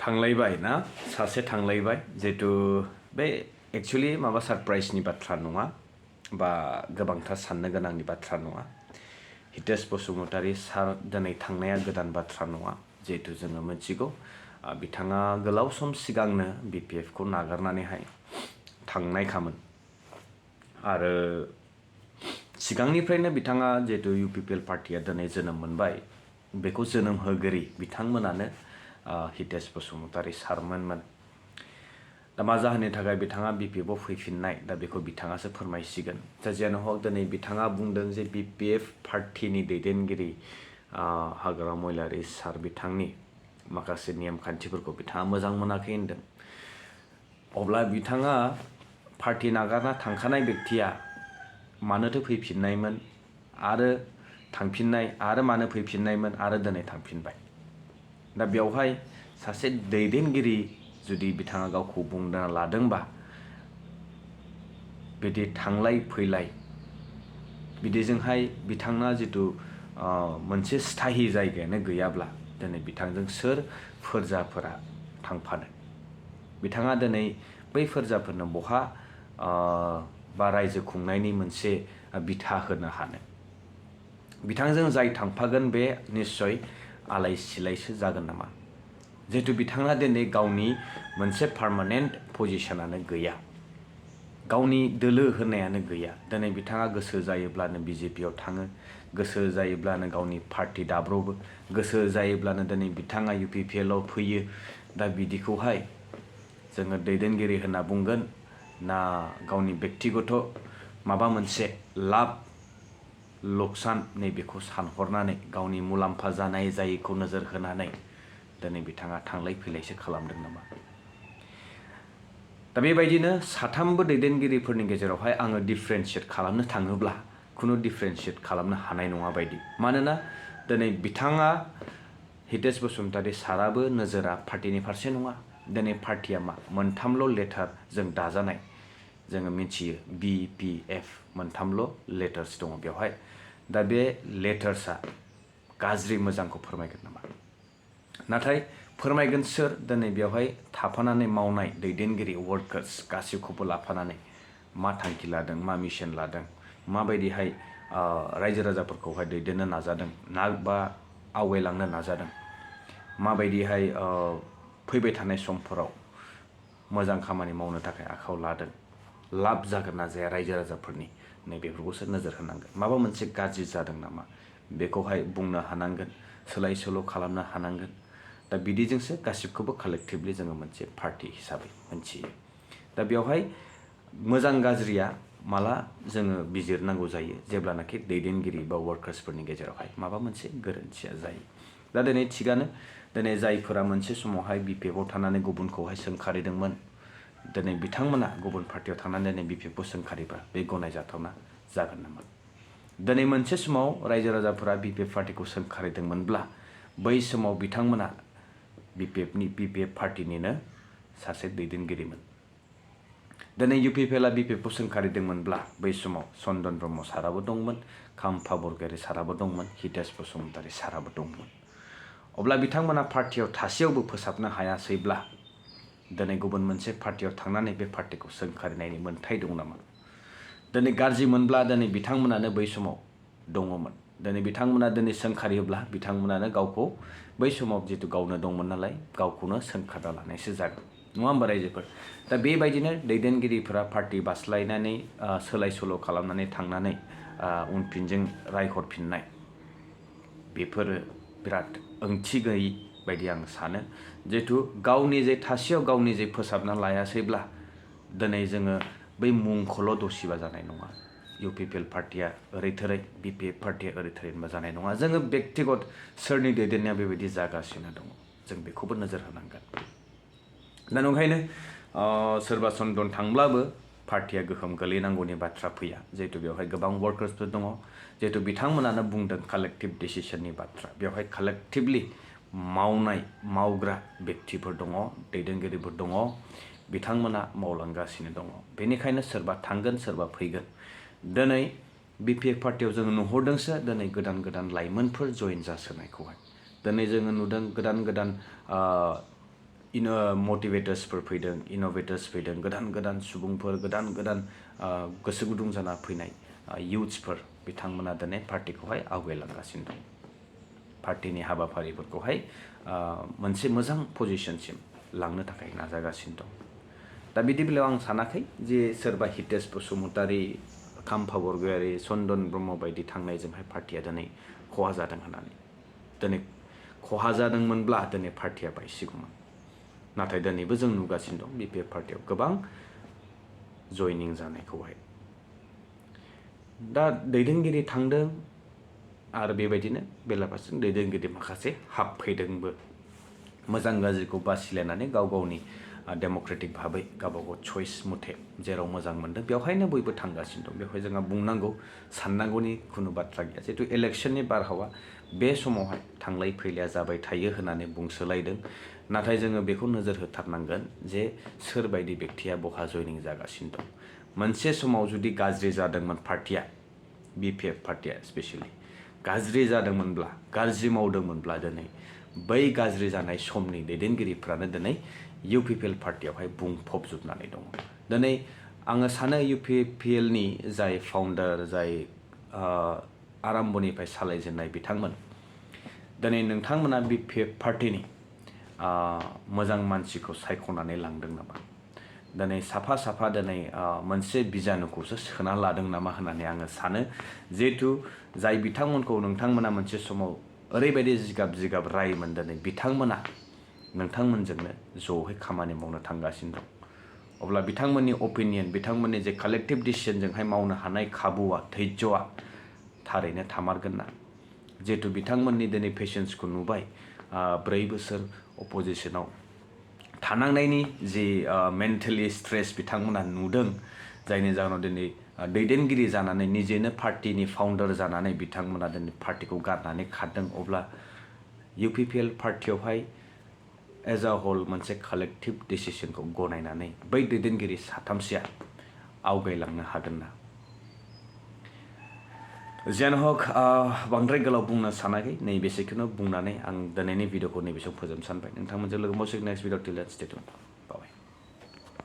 थांलायबाय ना सासे थांलायबाय जेतु बे एक्चुअली माबा सरप्राइजनि बाथ्रा नङा बा गोबांथार साननो गोनांनि बाथ्रा नङा हितेश बसुमतारी सार दिनै थांनाया गोदान बाथ्रा नङा जेतु जोङो मिथिगौ बिथाङा गोलाव सम सिगांनो बिपिएफ खौ नागारनानैहाय थांनायखामोन आरो सिगांनिफ्रायनो बिथाङा जेतु इउपिपिएल पार्टिया दिनै जोनोम मोनबाय बेखौ जोनोम होगिरि बिथांमोनानो हितेश बसुमतारी सारमोनमोन दा मा जाहोननि थाखाय बिथाङा बिपिएफ आव फैफिननाय दा बेखौ बिथाङासो फोरमायसिगोन जियानो हक दिनै बिथाङा बुंदों जे बिपिएफ पार्टिनि दैदेनगिरि हाग्रा महिलारि सार बिथांनि माखासे नेम खान्थिफोरखौ बिथाङा मोजां मोनाखै होनदों अब्ला बिथाङा पार्टि नागारना थांखानाय व्यक्तिया मानोथो फैफिननायमोन आरो थांफिननाय आरो मानो फैफिननायमोन आरो दिनै थांफिनबाय दा बेवहाय सासे दैदेनगिरि जुदि बिथाङा गावखौ बुंना लादोंबा बिदि थांलाय फैलाय बिदिजोंहाय बिथाङा जितु मोनसे स्थायि जायगायानो गैयाब्ला दिनै बिथांजों सोर फोरजाफोरा थांफानो बिथाङा दिनै बै फोरजाफोरनो बहा बा रायजो खुंनायनि मोनसे बिथा होनो हानो बिथांजों जाय थांफागोन बे निश्चय आलाय सिलायसो जागोन नामा जेतु बिथाङा दिनै गावनि मोनसे पार्मानेन्ट पजिशनानो गैया गावनि दोलो होननायानो गैया दिनै बिथाङा गोसो जायोब्लानो बिजेपि आव थाङो गोसो जायोब्लानो गावनि पार्टि दाब्रबो गोसो जायोब्लानो दिनै बिथाङा इउपिपिएल आव फैयो दा बिदिखौहाय जोङो दैदेनगिरि होनना बुंगोन ना गावनि व्यक्तिगत माबा मोनसे लाब लकसान नैबेखौ सानहरनानै गावनि मुलाम्फा जानाय जायैखौ नोजोर होनानै दिनै बिथाङा थांलाय फैलायसो खालामदों नामा दा बेबायदिनो साथामबो दैदेनगिरिफोरनि गेजेरावहाय आङो डिफरेन्शियेट खालामनो थाङोब्ला खुनु डिफरेन्शियेट खालामनो हानाय नङा बायदि मानोना दिनै बिथाङा हितेश बसुमतारी साराबो नोजोरा पार्टिनि फारसे नङा दिनै पार्टिया मा मोनथामल' लेटार जों दाजानाय जोङो मिथियो बिपिएफ मोनथामल' लेटार्स दङ बेवहाय दा बे लेटार्सआ गाज्रि मोजांखौ फोरमायगोन नामा नाथाय फोरमायगोन सोर दिनै बेवहाय थाफानानै मावनाय दैदेनगिरि वर्कार्स गासिबखौबो लाफानानै मा थांखि लादों मा मिशन लादों माबायदिहाय रायजो राजाफोरखौहाय दैदेननो नाजादों बा आवगायलांनो नाजादों माबायदिहाय फैबाय थानाय समफोराव मोजां खामानि मावनो थाखाय आखायाव लादों लाब जागोन ना जाया रायजो राजाफोरनि नैबेफोरखौसो नोजोर होनांगोन माबा मोनसे गाज्रि जादों नामा बेखौहाय बुंनो हानांगोन सोलाय सोल' खालामनो हानांगोन दा बिदिजोंसो गासिबखौबो कालेक्टिभलि जोङो मोनसे पार्टि हिसाबै मोनथियो दा बेवहाय मोजां गाज्रिया माला जोङो बिजिरनांगौ जायो जेब्लानाखि दैदेनगिरि बा वर्कार्सफोरनि गेजेरावहाय माबा मोनसे गोरोन्थिया जायो दा दिनै थिगानो दिनै जायफोरा मोनसे समावहाय बिपिएफ आव थानानै गुबुनखौहाय सोंखारिदोंमोन दिनै बिथांमोना गुबुन पार्टियाव थांनानै दिनै बिपिएफ खौ सोंखारिबा बे गनायजाथावना जागोन नामा दिनै मोनसे समाव रायजो राजाफोरा बिपिएफ पार्टिखौ सोंखारिदोंमोनब्ला बै समाव बिथांमोना बिपिएफ पार्टिनिनो सासे दैदेनगिरिमोन दिनै इउपिपिएलआ बिपिएफ खौ सोंखारिदोंमोनब्ला बै समाव चन्दन ब्रह्म साराबो दंमोन खाम्फा बरगयारी साराबो दंमोन हितेश बसुमतारी साराबो दंमोन अब्ला बिथांमोना पार्टियाव थासेयावबो फोसाबनो हायासैब्ला दिनै गुबुन मोनसे पार्टियाव थांनानै बे पार्टिखौ सोंखारिनायनि मोन्थाय दं नामा दिनै गाज्रि मोनब्ला दिनै बिथांमोनानो बै समाव दङमोन दिनै बिथांमोना दिनै सोंखारियोब्ला बिथांमोनानो गावखौ बै समाव जितु गावनो दंमोन नालाय गावखौनो सोंखारना लानायसो जागोन नङा होमबा रायजोफोर दा बेबायदिनो दैदेनगिरिफोरा पार्टि बास्लायनानै सोलाय सोल' खालामनानै थांनानै उनफिनजों रायहरफिननाय बेफोरो बिराद ओंथि गैयि बायदि आं सानो जिहेतु गावनि जे थासेयाव गावनि जे फोसाबना लायासैब्ला दिनै जोङो बै मुंखौल' दसिबा जानाय नङा इउपिपिएल पार्टिया ओरै थोरै बिपिएफ पार्टिया ओरै थोरै होनबा जानाय नङा जोङो व्यक्तिगत सोरनि दैदेननाया बेबायदि जागासिनो दङ जों बेखौबो नोजोर होनांगोन दा नंखायनो सोरबा चन्दन थांब्लाबो पार्टिया गोहोम गोलैनांगौनि बाथ्रा फैया जिहेतु बेवहाय गोबां वर्कार्सफोर दङ जिहेतु बिथांमोनानो बुंदों कालेक्टिभ डिसिसननि बाथ्रा बेवहाय कालेक्टिभलि मावग्रा व्यक्तिफोर दङ दैदेनगिरिफोर दङ बिथांमोना मावलांगासिनो दङ बेनिखायनो सोरबा थांगोन सोरबा फैगोन दिनै बिपिएफ पार्टियाव जोङो नुहरदोंसो दिनै गोदान गोदान लाइमोनफोर जइन जासोनायखौहाय दिनै जोङो नुदों गोदान गोदान मटिवेटर्सफोर फैदों, इनोभेटर्स फैदों, गोदान सुबुंफोर, गोदान गोसो गुदुं जाना फैनाय युथ्सफोर बिथांमोना दिनै पार्टिखौहाय आवगायलांगासिनो दं। पार्टिनि हाबाफारिफोरखौहाय मोनसे मोजां पजिशनसिम लांनो थाखाय नाजागासिनो दं। दा बिदि बेलायाव आं सानाखै जे सोरबा हितेश बसुमतारी, खाम्फा बरगयारी, चन्दन ब्रह्म बायदि थांनायजोंहाय पार्टिया दिनै खहा जादों होननानै। दिनै खहा जादोंमोनब्ला दिनै पार्टिया बायसिगौमोन। नाथाय दिनैबो जों नुगासिनो दं बिपिएफ पार्टियाव गोबां जयनिं जानायखौहाय। दा दैदेनगिरि थांदों आरो बेबायदिनो बेलाफारसेजों दैदेनगिरि माखासे हाबफैदोंबो। मोजां गाज्रिखौ बासिलायनानै गाव गावनि डेम'क्रेटिक भाबै गावबागाव चइस मथे जेराव मोजां मोनदों बेवहायनो बयबो थांगासिनो दं। बेवहाय जोंहा बुंनांगौ साननांगौनि खुनु बाथ्रा गैया। जिहेतु इलेक्सननि बारहावा बे समावहाय थांलाय फैलाया जाबाय थायो होननानै बुंसोलायदों। नाथाय जोङो बेखौ नोजोर होथारनांगोन जे सोरबायदि बेक्तिया बहा जयनिं जागासिनो दं। मोनसे समाव जुदि गाज्रि जादोंमोन पार्टिया, बिपिएफ पार्टिया स्पेसियेलि गाज्रि जादोंमोनब्ला, गाज्रि मावदोंमोनब्ला दिनै बै गाज्रि जानाय समनि दैदेनगिरिफ्रानो दिनै इउपिपिएल पार्टियावहाय बुंफबजोबनानै दङ। दिनै आङो सानो इउपिपिएलनि जाय फाउन्डार, जाय आराम्भनिफ्राय सालायजेननाय बिथांमोन, दिनै नोंथांमोना बिपिएफ पार्टिनि मोजां मानसिखौ सायख'नानै लांदों नामा? दिनै साफा दिनै मोनसे बिजानुखौसो सोना लादों नामा होननानै आङो सानो। जिहेतु जाय बिथांमोनखौ नोंथांमोना मोनसे समाव ओरैबायदि जिगाब रायोमोन, दिनै बिथांमोना नोंथांमोनजोंनो ज'है खामानि मावनो थांगासिनो दं। अब्ला बिथांमोननि अपिनियन, बिथांमोननि जे कालेक्टिभ डिसिजनजोंहाय मावनो हानाय खाबुआ, धैर्यआ थारैनो थामारगोन ना? जिहेतु बिथांमोननि दिनै पेशेन्सखौ नुबाय, 4 बोसोर अपोजिशनाव थानांनायनि जि मेन्टेलि स्ट्रेस बिथांमोना नुदों, जायनि जाहोनाव दिनै दैदेनगिरि जानानै निजेनो पार्टिनि फाउन्डार जानानै बिथांमोना दिनै पार्टिखौ गारनानै खारदों। अब्ला इउपिपिएल पार्टियावहाय एज अ हल मोनसे कालेक्टिभ डिसिसनखौ गनायनानै बै दैदेनगिरि साथामसेया आवगायलांनो हागोन ना? जियानो हक, बांद्राय गोलाव बुंनो सानाखै, नैबेसेखौनो बुंनानै आं दिनैनि भिडिअखौ नैबेसेयाव फोजोबनो सानबाय। नोंथांमोनजों लोगो मोनसिगोन नेक्स्ट भिडिअ। टिल देन स्टे टिउन्ड।